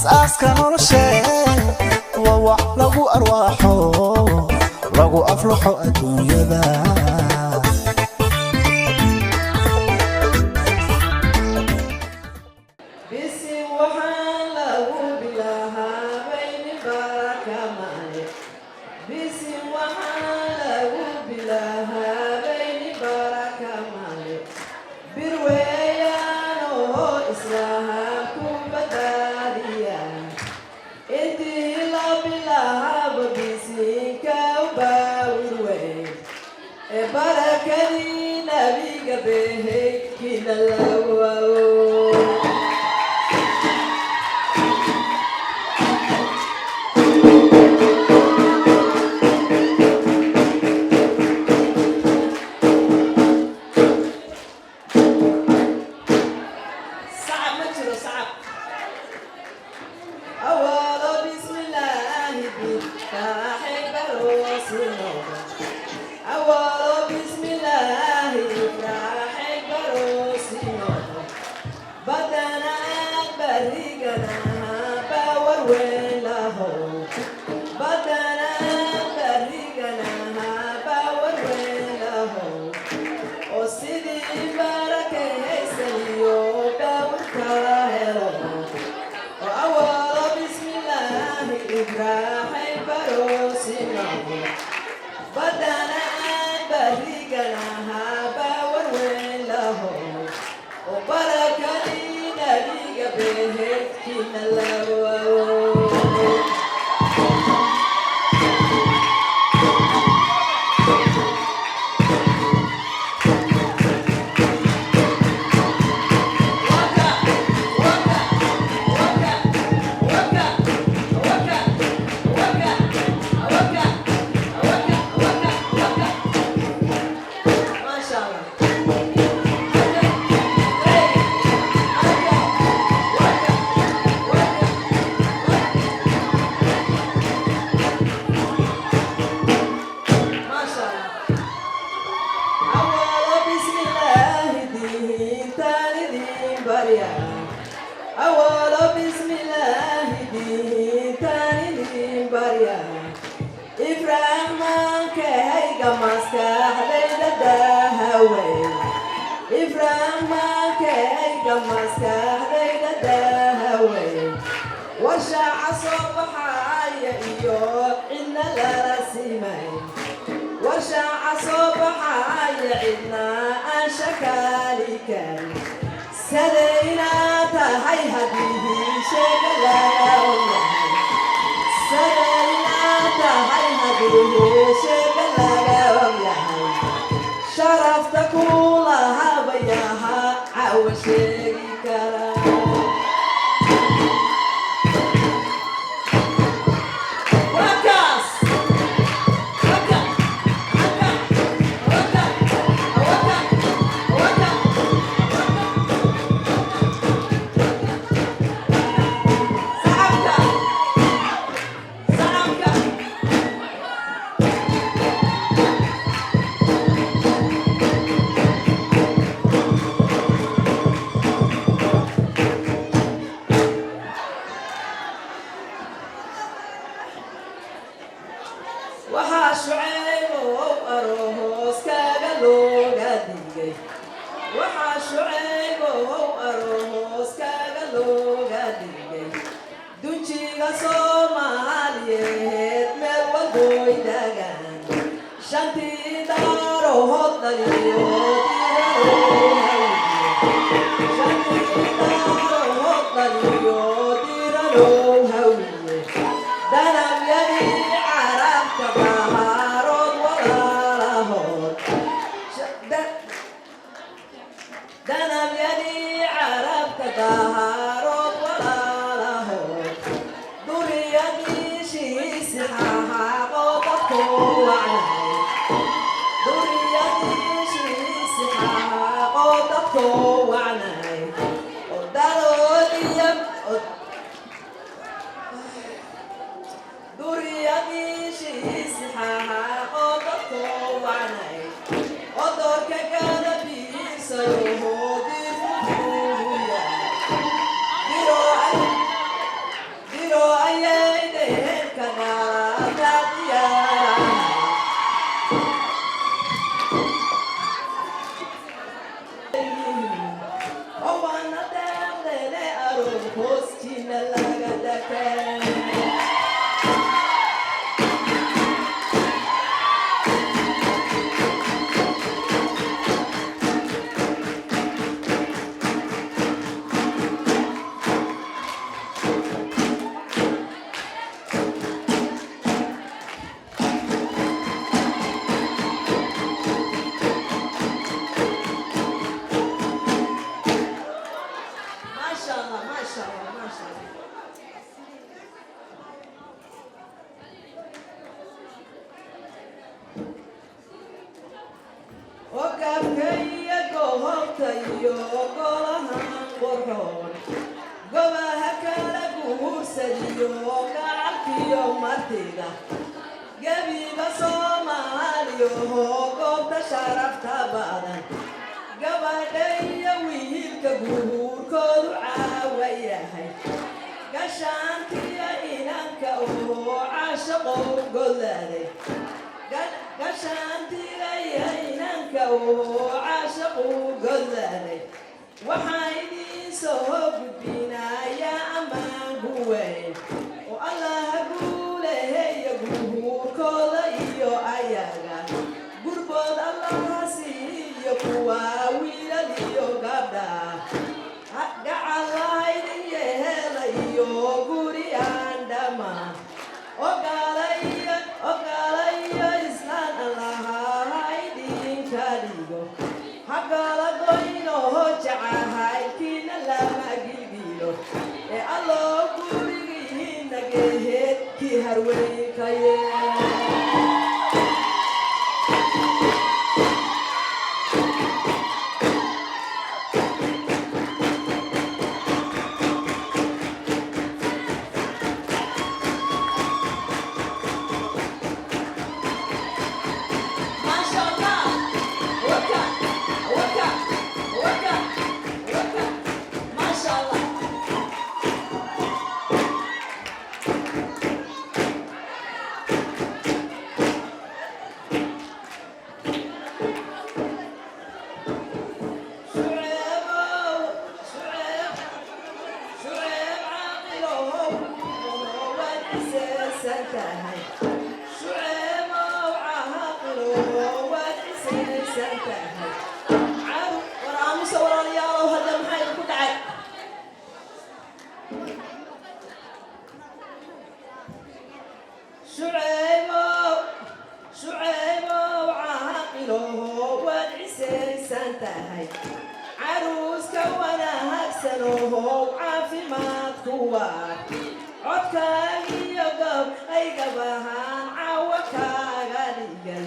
Aas-aaska noloshee waa wax lagu arwaaxo, lagu aflaxo adduunyada. Bisi waxaan lagu bilaabayni baraka male. Bisi waxaan lagu bilaabayni baraka male. Bir weeyaan oo islaamku badbaadiya. Intii la bilaabo bisinka u baawir weyn. Ee barakadii nabiga beheydkiina lagu awo. Sacab ma jiro sacab. Awalo bismillaahi biftaaxi baroosinoga. Awalo bismillaahi biftaaxi baroosinoga. Badana barigana bawar weyn laho. Badana barigana bawar weyn laho. Oo sidii barakaysan iyo bawrka helo. Oo awalo bismillaahi ibraaxay baroosinogo. Badana bariganaha bawar weyn laho. Oo barakadii nabiga beheydkiina lagu awo. Waka, waka, waka, waka, waka, waka, waka, waka, waka, waka. Maasha Allah. Waka, hey, waka, waka, waka, waka. Maasha Allah. Awalo bismillaahi diintaan idin barya. Awalo bismillaahi diintaan idin barya. Ifrahmaankahayga maskaxdayda dahawey. Ifrahmaankahayga maskaxdayda dahawey. Warshaaca soo baxaya iyo cidna lala simay. Warshaaca soo baxaya cidna aan shakaali karin. Sadayna tahay haddii sheega laga ogyahay. Sadayna tahay haddii sheega laga ogyahay. Sharafta kulahabayaha cawa sheegi kara. Wakaas! Waka! Waka! Waka! Waka! Waka! Sacabka! Sacabka! Waxaa Shucayb oo aroos kaga looga digay. Waxaa Shucayb oo aroos kaga looga digay. Dunjiga Soomaaliyeed meel walboy dagaan. Shantii daarood dhaliyo diiranow hawiye. Shantii daarood dhaliyo diiranow hawiye. Danabyadii carabta baharood walaalahood. Danabyadii carabta baharood walaalahood. Duriyadii shiisi xaaqoo dadku wacnay. Duriyadii shiisi xaaqoo dadku wacnay. Oo daroodiya duriyadii shiisi xaaqoo dadku wacnay. Oo doorka gadabiisayo dirfutuuya. Diro Gaabkaiyo goobta iyo golahan qurxoon, gobaha kala guursadiyo gacalkiyo martida, gebiba Soomaaliyo goobta sharafta badan, gabadha iyo wiilka guurkoodu caawa yahay, gashaantiyo inanka oo caashaqow godlaaday, gashaantiga iyo inanka oo caashaqu godlaaday, waxaa idiin soo gudbinayaa ammaan guweyn oo Allaha guuleheya guurkooda iyo ayaga gurbood Allaha siiyo kuwa wiilal iyo gabdha gacalaha idin yeela iyo guri aan dhammaan ogaala iyo islaan Allaha idinka dhigo hagala goynoho jacahaylkiina lama gilgilo ee Alloo gurigiina geheed kii harweynka yee. Maasha Allah. Waka, waka, waka, waka. Maasha Allah. Shuceebow, Shuceeb, Shuceeb caaqilow, waad cisaysan tahay. Shuceebow caaqilow, waad cisaysan tahay. Caru, war aamusa walaalayaalow, hadda maxaa idinku dhacay? Shucaybow, Shucaybow caaqilow, waad cisaysan tahay. Caruuska wanaagsan ohow caafimaad ku waar. Codkaagiyo gob ay gabahaan caawa kaaga dhigay.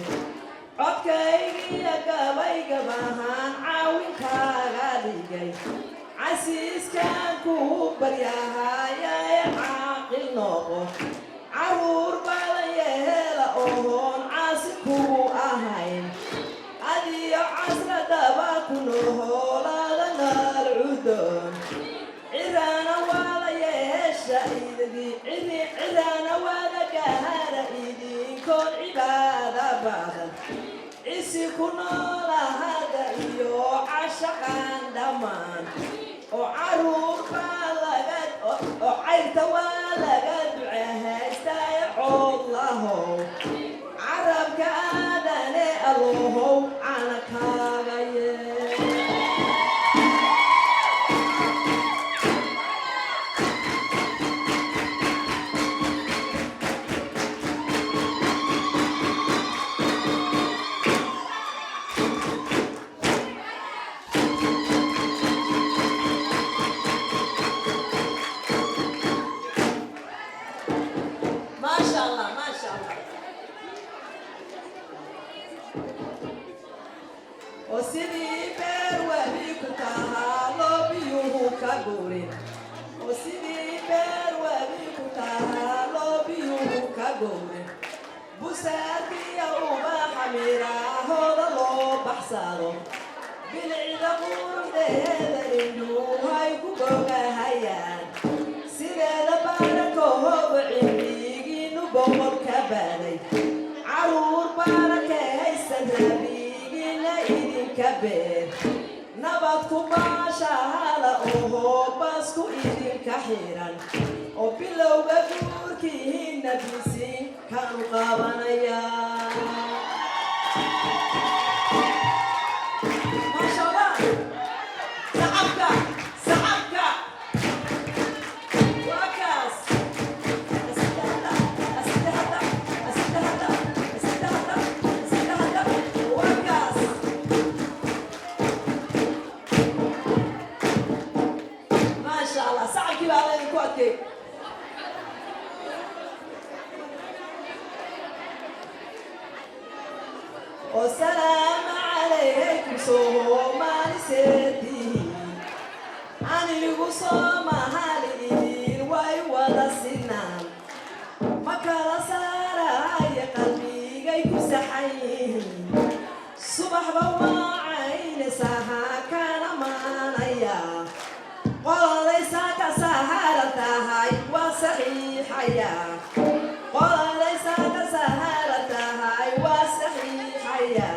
Codkaygiyo gabay gabahaan caawinkaaga dhigay. Casiiskaan kuu baryahayae caaqil noqo. Caruur badan yeela ohoon caasi kugu ahayn. Adiyo casradaba ku noolaada nool cudoon. Ciraana waada yeesha ciraana waada gaara idinkoon cibaada badan. Cisi ku noolahada iyo cashaqaan dhammaan. Oo caruur baa laga oo cayrta waa laga ducehaystaaye cood lahow. Carabka aadane Allohow cana kaaga yee. Maasha Allah, maasha Allah. Oo sidii beer webi ku tahaalo biyuhu ka gurin. Oo sidii beer webi ku tahaalo biyuhu ka gurin. Busaarkiya ubaxa miraahooda loo baxsado. Bilicda quruxdeeda indhuhay ku bogahayaan. Sideeda barakooba cimrigiinu boqol ka baday. Caruur barakaysan rabigiina idinka beer. Nabad ku baashahala ohoo baasku idinka xiran. Oo bilowga guurkiina bisiin kaanu qabanayaa. Maasha Allah. Sacabka, sacabka. Waa kaas. Asidahada, asidahada, asidahada, asidahada, asidahada. Waa kaas. Maasha Allah, sacabkii baa la idinku adkeey. Soomaali seetihiin, anigu Soomaali idin way wada sinaan, ma kala saaraya, qalbigay ku saxan yihiin. Subaxba waa caynaysaha kana maanaya, qoladaysa ka saharan tahay waa saxiixaya, qoladaysa ka saharan tahay waa saxiixaya.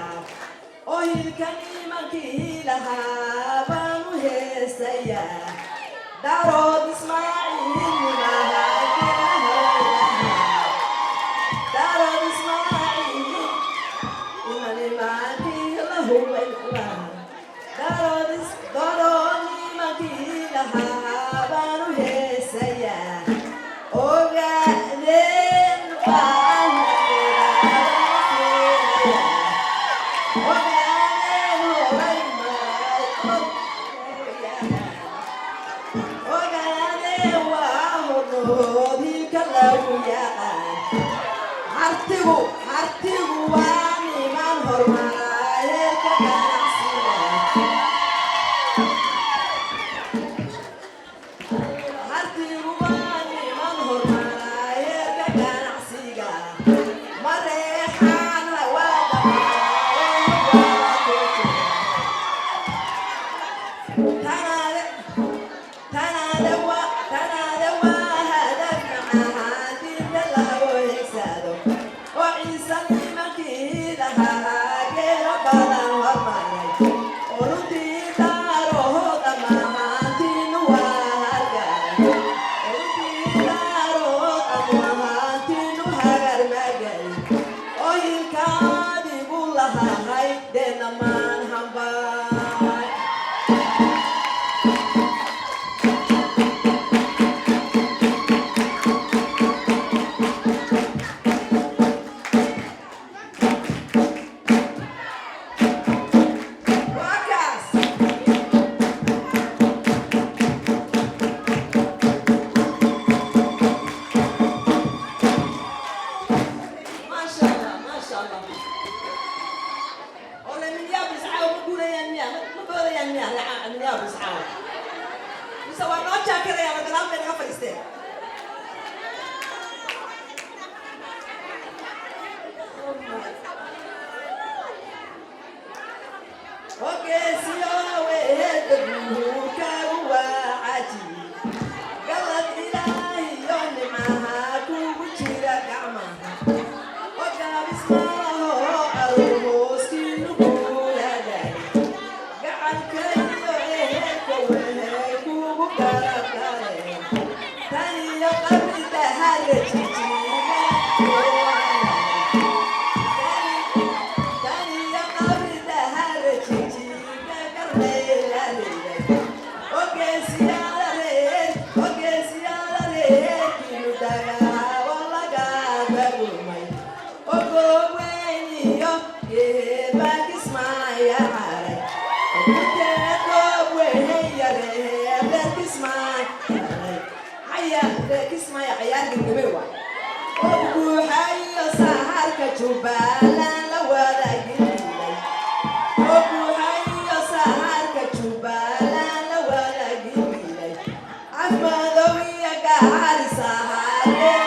Oo hilka nimankii lahaa baan u heesayaa, Darood Ismaaciil nimaha, Darood Ismaaciil nimankii lahuway lahaa, Darood Darood nimankii lahaa baan u heesayaa. Ogaadeen baan siinayaa, ogaadeen horay maray, ogaadeen waa hornood hilka lagu yaqaan. Hartigu, hartigu waa niman hormaray heerka ganacsiga. Hartigu waa niman hormaray heerka ganacsiga, Mareexaan waa dhamaa. Tanaade tanaade waa tanaade waa hadaf macaha diinta lagu higsado, oo Ciise nimankii lahaa geelo badan hormaray, oo runtii Daarood amahaantiinu waa hargaaray, oo runtii Daarood amahaantiinu hagar magali, oo hilkaadigu lahahay deenamaan hambay. Waa kaas. Maasha Allah, maasha Allah. Ole Minneapolis caawa ma guurayaan miya? Ma boodayaan miya Minneapolis caawa? Mise waa noo jaakarayaan oo gadaal bay naga fadhiisteen? Ogeesiyo weheeda guurkaagu waa cajiib, galad Ilaahiyo nimcaha kugu jira gacmaha, ogaabismalaho aruuskiinu kuulagay, gacankayo ehelka wehay kugu garabgaleen, taniyo qabri dahara jijiga. Taniyo qabri dahara jijiga garlaylaaliday, ogeesiyaala reer, ogeesiyaala reerkiinu dagaabo lagaga gurmay, ogoobweyniyo geebakismaya caray, reerkismaya cayaar gengame waay, oo guuxayo saharka Jubbaland la wadaagilay, oo guuxayo saharka Jubbaland la wadaagilay, Afmadow iyo Gaarisahaagee,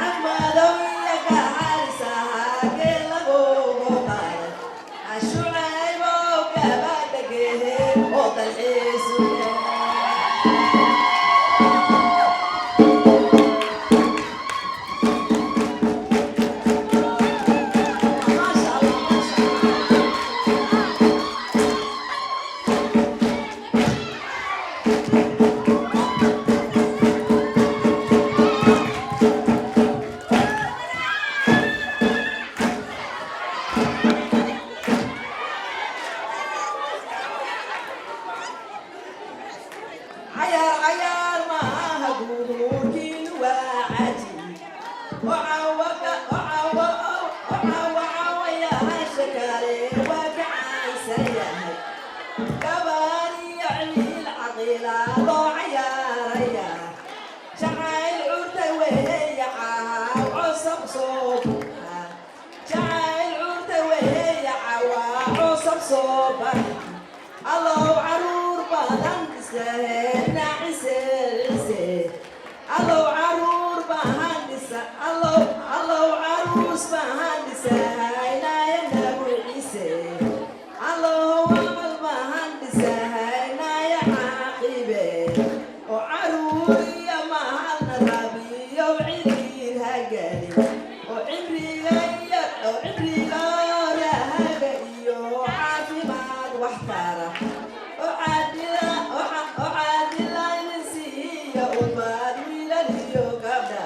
Afmadow iyo Gaarisahaagee lagugu qaaday, Ashucaybow gabadha gehe oo dalxiisu. Maasha Allah, maasha Allah. Cayaar cayaar maaha, guurkiinu waa cajiib, oo cawa oo cawa oo cawa cawayaasha kale waa ka caansan yahay, gabar iyo ciil caqiila loo cayaaraya, jacayl curtay weeya caaw cosab soo buxa, jacayl curtay weeya. soo bax. Allow caruur badan dhisahena cise cise. Allow caruur bahan dhisa, allow, allow caruus bahan dhisahaynaya nagu ciise. Allow amal bahan dhisahaynaya caaqibe oo caruuriya mahalna rabiyow ciriir hagali oo cimriga yar oo cimriga rahaga iyo caafimaad wax tara oo caadila oo caadila idin siiya ubad wiilal iyo gabdha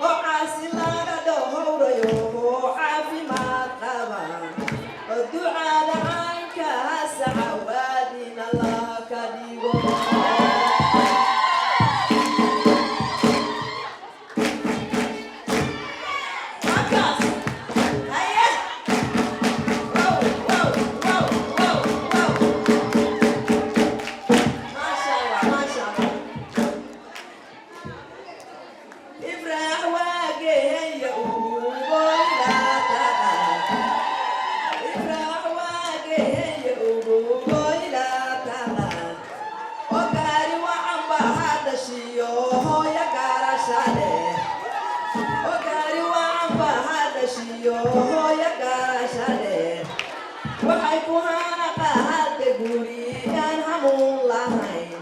oo caasi laga dhowrayo oo caafimaad qaba oo ducada caynkaas cawaadin Allah ka dhigo. Markaas haye, wow wow wow wow wow, maasha Allah, maasha Allah. Ifraax waageeya ugugoylataa, ifraax waageeya ugugoylataa oo gaari wacan baa dhashiyo hooya gaarashale, oo gaari wacan baa dhashiyo hooya gaarashale. Waxay ku hana qaadda guriyaan hamuun lahayn,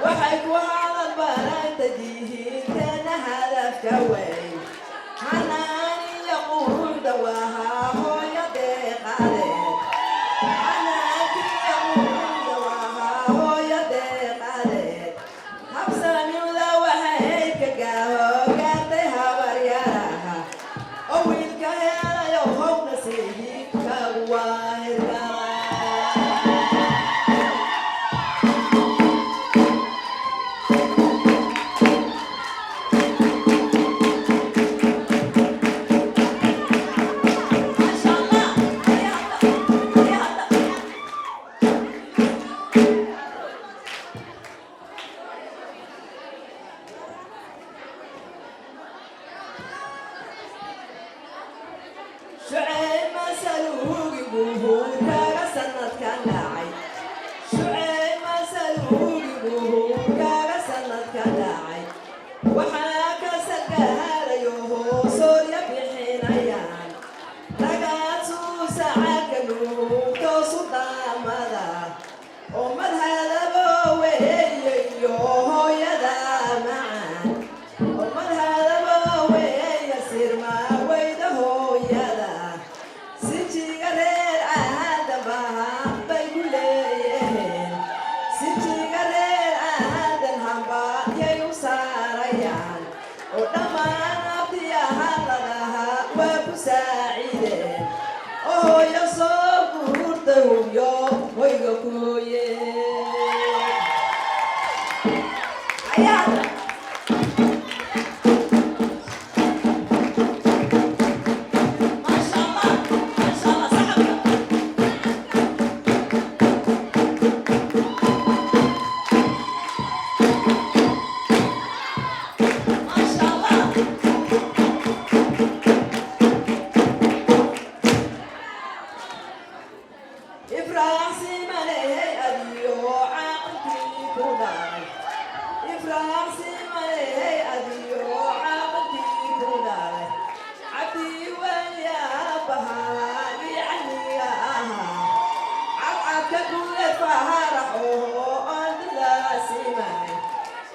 waxay ku hadal baranta dihiinteena hadafka weyn, xanaan iyo quruxda wahaa hooya deeqadeed, xanaankiyo quruxda wahaa hooya deeqadeed. Habsamiwda waxay ka gaaho gaartay habaryaraha oo wiilka helayo howna sayidkagu waa hirgala. Maasha Allah, haya hadda, haya hadda. Shucayb masaluugi buhuu kaaga sanadkan dhacay, Shucayb masaluugi buhuu kaaga sanadkan dhacay. Waxaa ka salgaarayo hoosoorya bixinayaan ragaad suusacadka nuugtoosu dhaamada oo madhadabo weeye iyo hooyada macaan oo madhadabo weeye sirma weyda hooyada sijiga reer aadambaha bay ku leeyihiin, sijiga reer aadan hamba yay u saarayaan oo dhammaan abtiyaha ladaha waa ku saacideen oo hooyo soo guurtay huyo hoyga ku hooye ayaada. Maasha Allah, maasha Allah, saxabka. Maasha Allah. Ifraax simanehey adiyo caaqilkii ku dhalay, Ifraax simanehey adiyo caaqilkii ku dhalay, cabdii weliyabahaagii caniga ahaa cadcadka guuled faharax oho aan dilaasimay,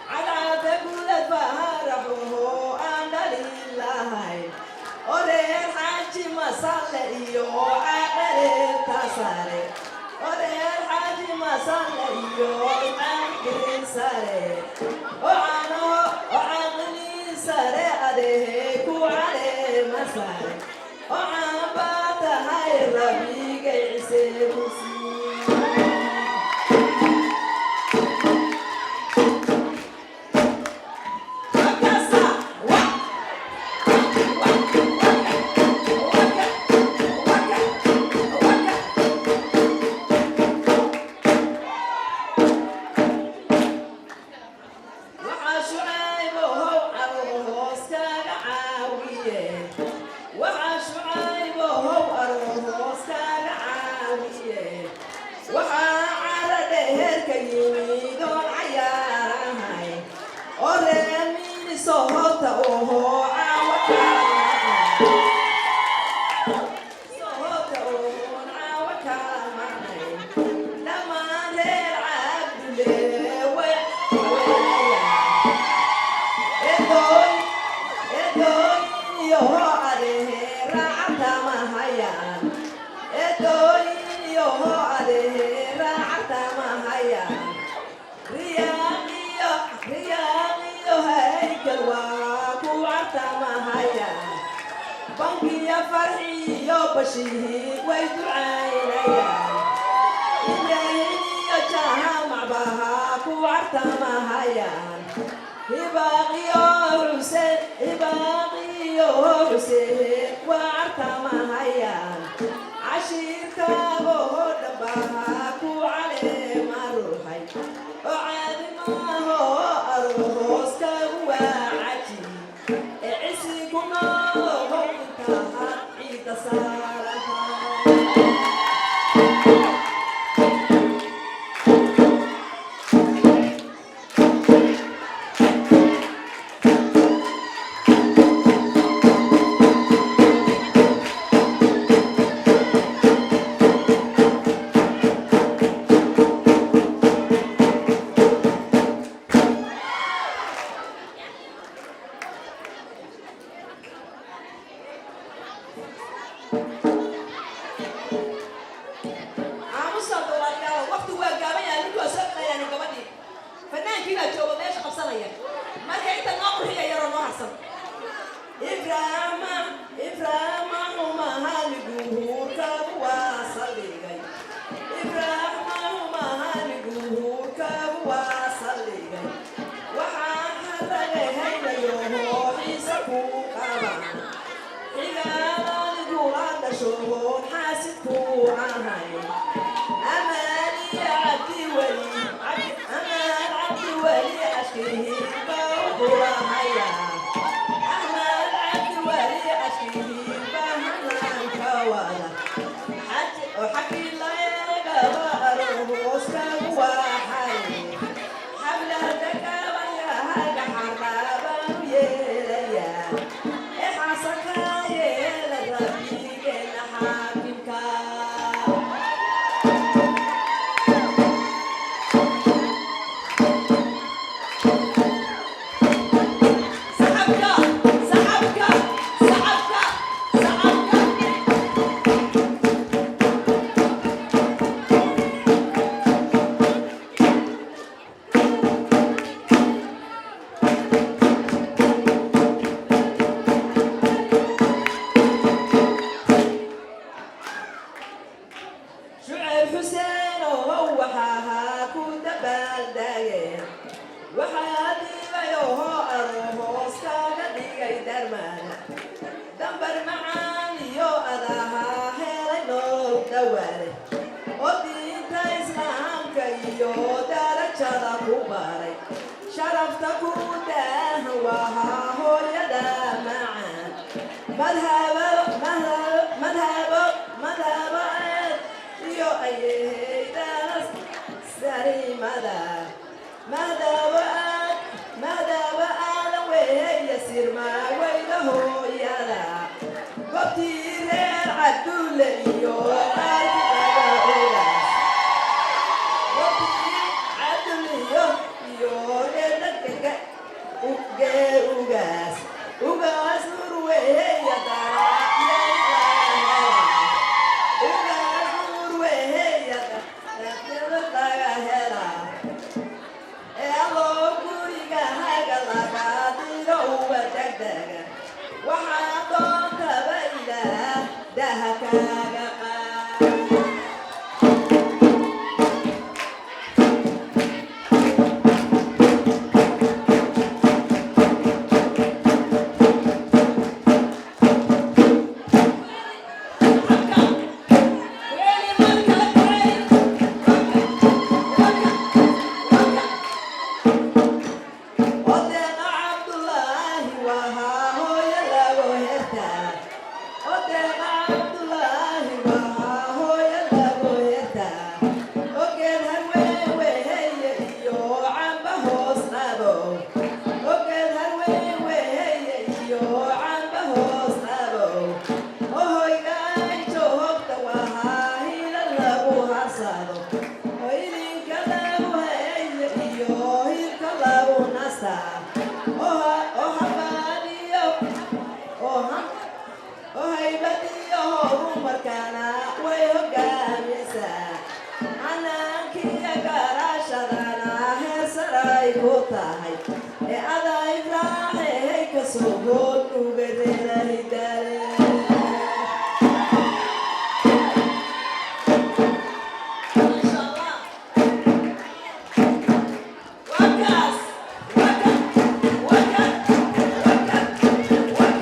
cadcadka guuled faharax oho aan dhalin lahayn oo reer xaaji masalle iyo caaqareerta sare, oo reer xaaji masalle iyo caaqilin sare oo cano oo caaqilin sare adehe ku caleema sare oo caanbaa tahay rabigay cise ku sii. Markaasa wa wa waka waka waka waka. Waxaa Shucayb ohow aroos kaga caawiyeen, waxaa Shucayb ohow aroos kaga caawiyeen. cartamahayaan, eedooyin iyo adeera cartamahayaan, Riyaaqiyo Riyaaqiyo haykal waa ku cartamahayaan, bankiya farxiyo bashihi way ducaynayaan, Ibraahin iyo jaamacbaha ku cartamahayaan, Hibaaqiyo Xuseen, Hibaaqiyo Xuseen waa cartamahayaan, cashiirkaagoo dhambaha ku caleema ruuxay oo caadi maaho, arooskaagu waa cajiib ee cisi ku noolow intaha ciidda saarantahay. Aamusa walaalayaal, waqti waa gaaban yahay. Ninkii waa soo gelayaan, gabadhii fanaankii baa jooga meesha qabsanaya. Marka inta noo qurxiya yaroo noo harsan. Ibraahima, Ibraahima humahani guurkaagu waa saldhigay, Ibraahima humahani guurkaagu waa saldhigay. Waxaan haragahaynayo xiisa ku qabaan xigaalanigula dhashoon xaasidku ahay. Amaaniya Cabdi Weli, Amaan Cabdi Weli ashkihi baa u qurahaya, Axmed Cabdi Weli ashkihi baa hanaanka wada oo xaggii la eegaba arooskaagu waa xare xablada gabayahaga xarlaabaan u yeelayaa ee xasankaa yeela rabbigeena xaakimka. Sacabka, sacabka, sacabka, sacabka. Shucayb Xuseen oo waxaa ku dabaaldageen, waxaa dhiibay oo arooskaaga dhigay darmaan dambar macaan iyo adaha helay nolol dhawaale oo diinta islaamka iyo darajada ku baray, sharafta ku daahan wahaa hooyada macaan. Madhabo, madhabo, madhabo, madhabo eed iyo ayeydanas sarimada, madhabo aad, madhabo aadan weeye sirma weyda hooyada, goobtii reer Cabdulle iyo qaarkiqaba, goobtii Cabdulle iyo reer dadka gee ugaas, ugaas nur weeye ugaas nur weeye laga helaa ee alloo guriga haga laga diro uba degdega, waxaa doontaba Ilaah daha kaaga qaad. Odeeqa Cabdulaahi wahaa hooyo lagu hertaa, Odeeqa Cabdulaahi wahaa. Horumarkana way hogaamisaa, xanaankiya garaashadana heesaray ku tahay ee ada Ibraaxey kasoo hoodnugareera hidaale. Masha Allah. Wakaas, waka, waka, waka, waka.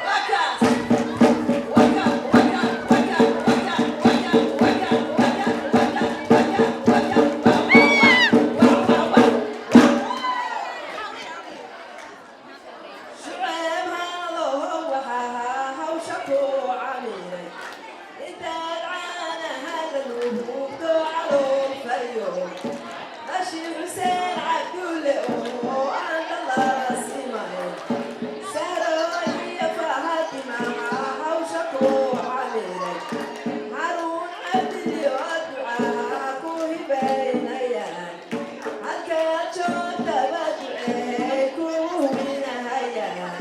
Wakaas. Waka, waka, waka, waka, waka, waka, waka, waka, waka, waka, wa, wa, wa, wa, wa. Shucayb haalow waxaa hawsha ku camiray intaad caanaha la nuugto calool fayo. Ashi Xuseen Cabdulle oo aan dhalala simayn, Sahroy iyo Fahatima hawsha ku camiray, Haruun Cabdili oo ducaha ku hibaynayaan, halkaad joogtaba duceey ku hubinahayaan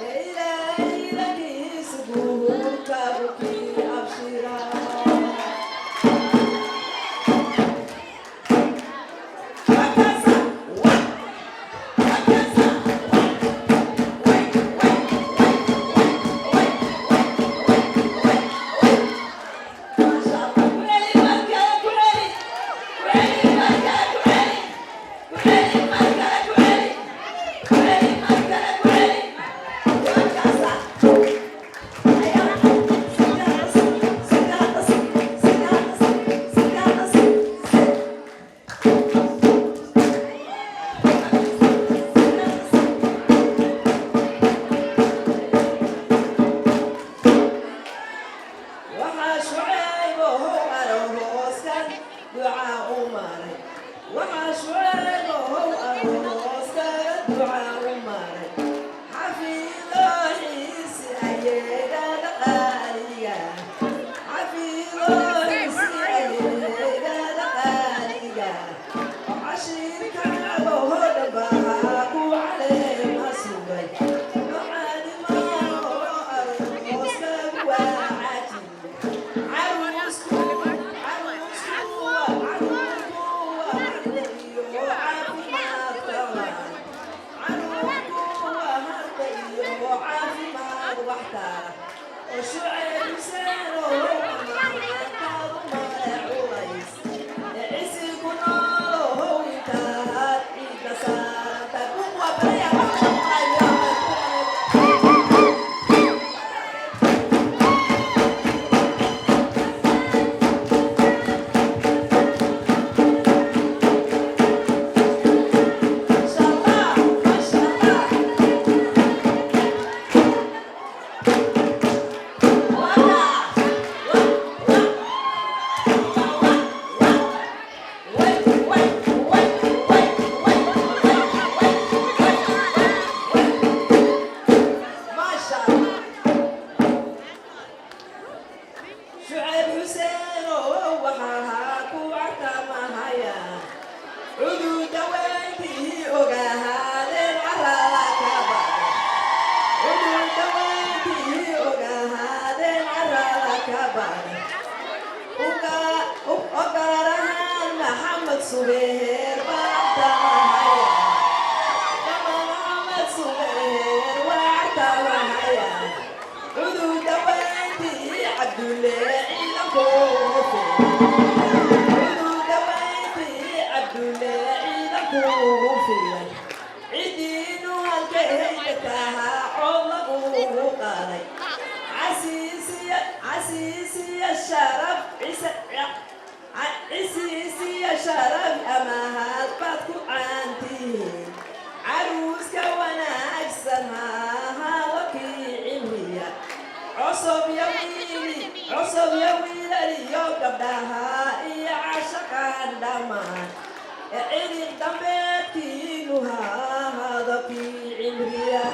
ee Ilaahay lakiisa guurkabukii abshira. Wakasa, wa, wakasa, wa, way, way, way, way, way, way, way, way. Masha Allah. Ku celi mar kale, ku celi. Ku celi mar kale, ku celi. Ku celi mar kale, ku celi. Ku celi mar kale, ku celi. Wakasa. Ayaa. Sidaas, sidaas, sidaas, sidaas, sidaas. Waxaa Shucayb ohow arooskan ducaa u maray, waxaa Shucayb ohow arooskaga ducaa u maray xafiidooxiisi ayeedada qaaliga, xafiidooxiisi ayeedada qaaliga, cashiirkaagoho dhambaha ku caleema sugay nocaadimaoo arooskagu waa cajiib. Caruusku, caruusku, caruurku waa harda iyo caafimaad qabaan. Caruurku waa harda iyo caafimaad waxtara oo Shucayb Xuseen oo amaantaadu male culays ee cisi ku noolow intaad ciidda saaranta buuq waa baraya wax la maqlayo. Masha Allah, masha Allah. Waka, wa, wa, wa, wa. Way, way, way, way, way, way, way, way, way. Masha Allah. Shucayb Xuseen oo waxaa ku cartamahaya cududa weyntii ogahaadeen carada ka bada, cududa weyntii ogahaadeen carada ka bada, oo gaar ahaan Maxamed Subeer baa cartamahaya, Maxamed Subeer waa cartamahaya, cududa weyntii Cabdulle ciidankoofe, cududa weyntii Cabdulle ciidankuugu filan, cidiinu halkay tahaa cod lagugu qaaday, casiisiya, casiisiya sharaf cise, cisiisiya sharaf amahaad baad ku caantihiin, caruuska wanaagsan hahaado kii cilmiya, cusub ya wiili, cusub ya wiilal iyo gabdhaha iyo cashaqaan dhammaan ee cidiq dambeedkiinu ha ahaado kii cimriya.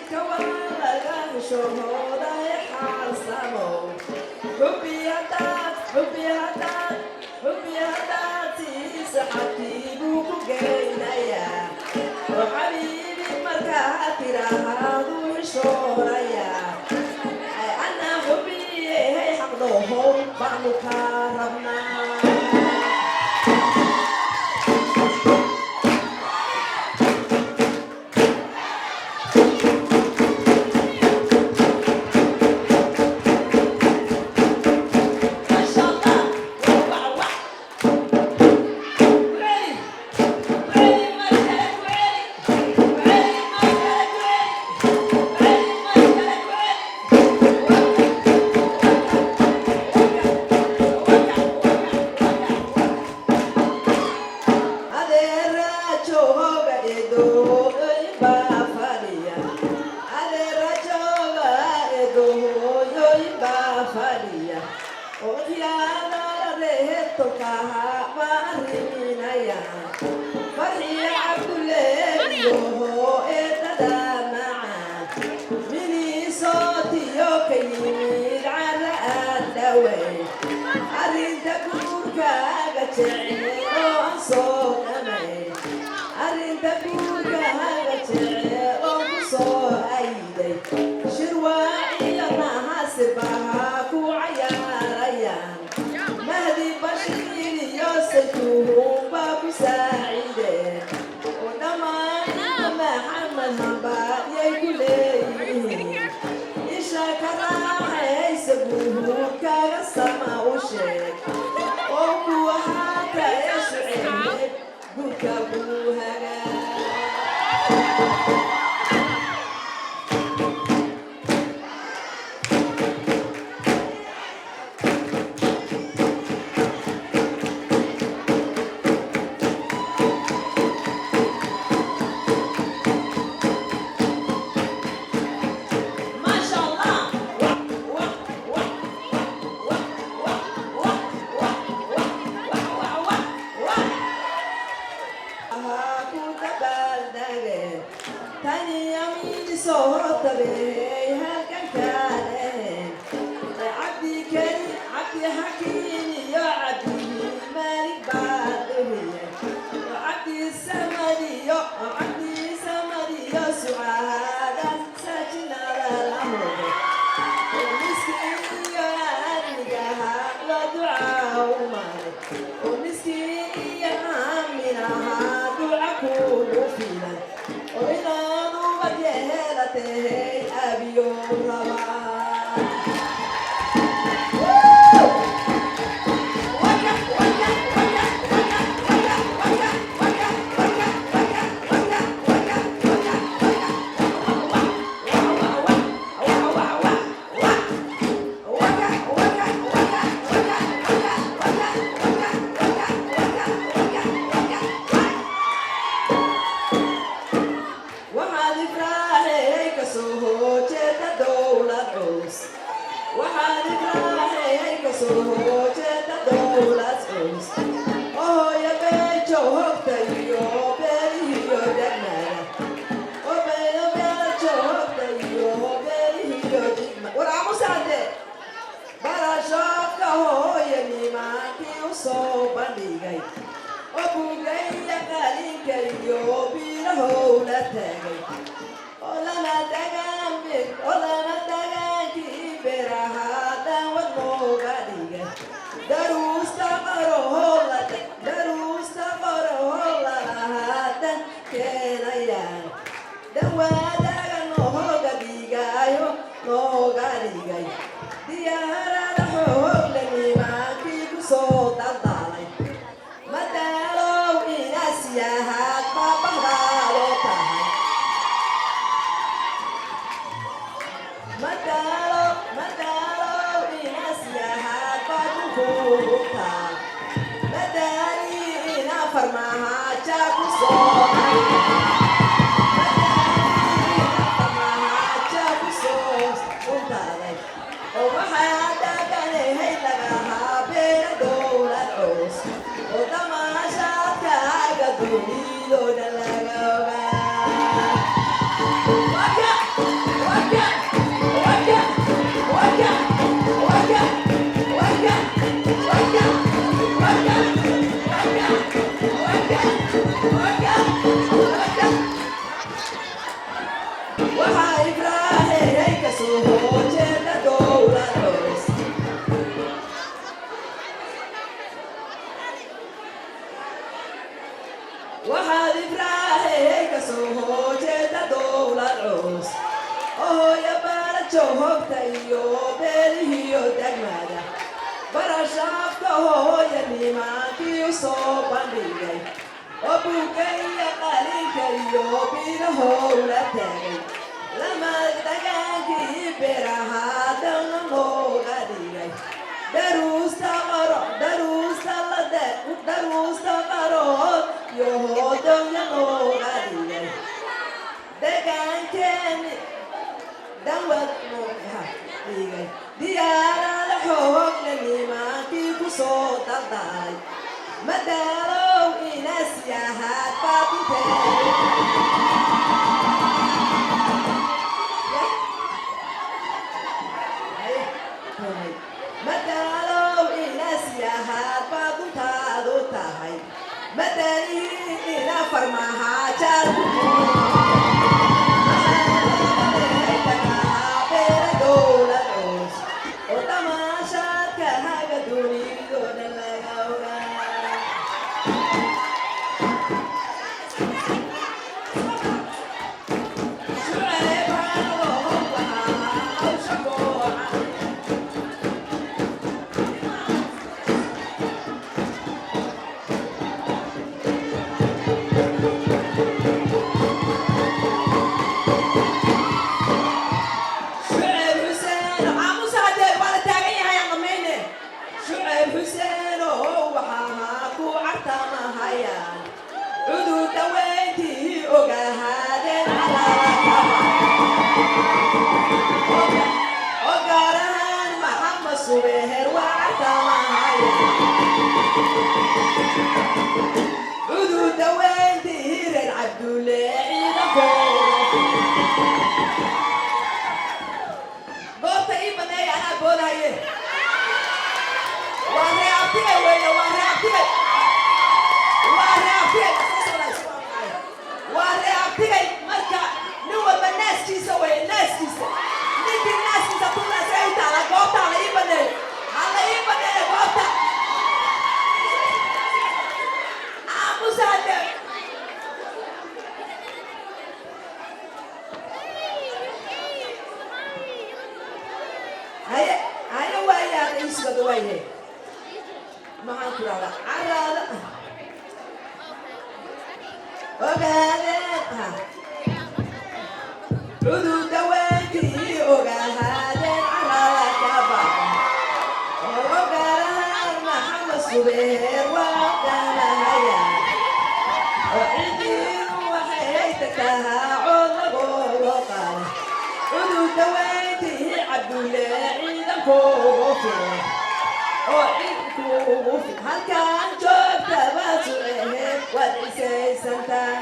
Xididka waa laga heshooday xaalsamo. Xubbi haddaad, xubbi haddaad, xubbi haddaad siisa xabkii buu ku geynayaa. Oo xabiibi markaa tiraahdu heshoonayaa. Ay anaa xubbiyehay xaqdoohow baanu kaa rabnaa. Masha Allah. Wah, wah, wah. Ready. Ready, markale ku celi. Ready, markale ku celi. Ready, markale ku celi. Waka, waka, waka, waka, waka. Adeera jooga eedooyin baa fadhiya. Adeera jooga eedooyin baa fadhiya. Odayaala reer tolkaha ma arriminayaan. Farxiya Cabdulle iyo eedada macaan. Minnesota ka yimid cara aan dhaweyn. Arrinta guurkaaga jecel oo aan soo dhamayn. Arrinta guurkaaga jecel oo ku soo ayday. Shirwaaciyo nahasir baa ku cayaarayaan. Mahdi Bashiir iyo Saytuun baa ku saacideen. Oo dhammaan inta Maxamed hambalyay ku leeyihiin. Isha ka raaxaysa guurkaaga sama u sheeg. Oo kuwa haata ee shuceeb guurka buu hagaa. Masha Allah. Wah, wah, wah, wah, wah, wah, wah, wah, wah, wah, wah, wah. Ahaa ku dabaaldegeen. Tani amiin soo tabey halkan kaaleen. Cabdi Kari, Cabdi Xakiim iyo Cabdi Malik baa dhuhiye. Cabdi Samad iyo Cabdi Samad iyo Sucaadaas saajinada la hubo. Miskiin iyo aadmigaha la ducaa u maray. Oo miskiin iyo aaminaha duca kugu filan. Oo inaad ubad yeelatay abiyo rabaa. Waka, waka, waka, waka, waka, waka, waka, waka, waka, waka, waka, waka, waka. Wah, wah, wah, wah, wah, wah. Waka, waka, waka, waka, waka, waka, waka, waka, waka, waka, waka, wah. Waxaad ifraaxay ka soo horjeeda dowlad culus. Waxaad ifraaxay ka soo horjeeda dowlad culus. Oo hooyo beejo hogta iyo beerihiyo degmada. Oo beeyo beejo hogta iyo beerihiyo degma. War aamusaade. Barashoodka hooyo nimankii u soo bandhigay. Oo buugaya qalinka iyo biirahow la taagay. Oo lama dagaan oo lama dagaankii beeraha dhanwad nooga dhigay. Daruusta qaroho la daruusta qaroho lalahaatan keenayaan. Dhawaadaga nooga dhigayo nooga dhigay. Diyaarada xoog la nimankii ku soo daldalay. Madaalow inaas yahaad baabahdaado tahay. Madaalo, madaalow inaas yahaad baabkukutaa. Madaali ina farmaaja ku soo Madaali ina farmaaja ku soo untaaday. Oo waxaa dhaqanahay lagahaa beera dowlad culus. Oo damaashaadkaaga dunidoo dhan laga ogaa. Waka! Joogta iyo beelihiyo degmada barashaafka hooya nimankii u soo bandhigay oo buugga iyo qalinka iyo bilahowla tagay lama dagaankii beraha dawna looga dhigay daruusta qaro daruusta la daruusta qarood iyo hoodowna looga dhigay degaankeeni dawad nooga dhigay diyaarada xoogle nimankii ku soo daldalay madaalow inas yahaad baabintee madaalow inas yahaad baaduntaadu tahay madalihii ina farmahaa oo damaashaadka haga dunidoo dhan laga ogaa. Shucayb Xuseen aamusa haddee waa la taagan yahay aan dhamayne. Shucayb Xuseen oo waxaa ku cartamahayaan cudur daweyntii ogahaadeen calaalakaba oo gaar ahaan Maxamed Subeher waa cartamahayaan cudur daweyntii reer Cabdulle ciidankooda. Goobta ii baneeya, anaa boodahaye. Waa ree abtigay weyne, waa ree abtigay, waa ree abtigay, waa ree abtigay. Marka nin walba naaskiisa weye, naaskiisa ninkii naaskiisa tunaas ay u taala. Goobta hala ii baneeyo, hala ii baneeyo goobta. Aamusa hadee. Haye haye, waaye hadda ii sugada waayahay. Maxaan ku dhahdaa caraada ogaadeen ha cudur dawaankii ogahaadeen carada ka baqa oo gaarahaan Maxamed Subeer waa damahaya oo cidiinu waxay tagtahaa cood lagoogo qaada cudur dawayntii Cabdulle ciidankoogu filan oo ciidankuugu fil halkaan joogta baad suceheed waad cisaysantaa.